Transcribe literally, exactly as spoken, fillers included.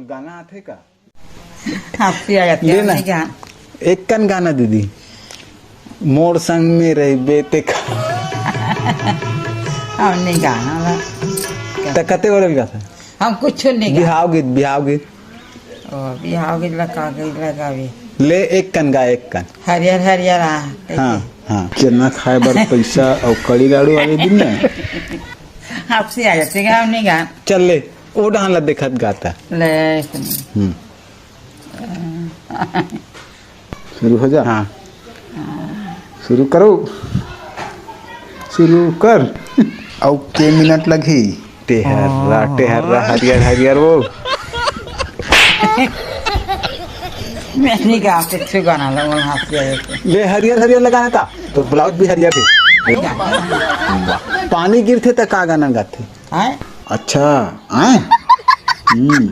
गाना आथे का? हंसी आ जाती है, ले ना। हमने क्या? एक कन गाना दीदी, मोर संग में रहिबे ते का। हम नहीं गाना ला। त कते ओला गाथा? हम कुछ नहीं गा। बिहाव गीत, बिहाव गीत। ओ, बिहाव गीत लगा, गीत लगावे। ले एक कन गा, एक कन। हरियर हरियर आ, कैसे? हाँ, हाँ। चना खाए बर पैसा अउ कड़ी लाड़ू वाले दिन ना। हंसी आ जाती है, हम नहीं गा। चल ले, ओ डहान ला देखत गाथा। ले, सुन। हम्म। शुरू हो जा। हाँ। शुरू करो। शुरू कर। अउ के मिनट लगही? टेहर्रा, टेहर्रा, हरियर, हरियर बोल। मैं नहीं गा, कुछ गाना ला, वो हंसी आ जाती है। ले हरियर, हरियर लगाना था, तो ब्लाउज भी हरियर है। वाह। पानी गिरथे त का गाना गाथे? आय? अच्छा, आय? हम्म।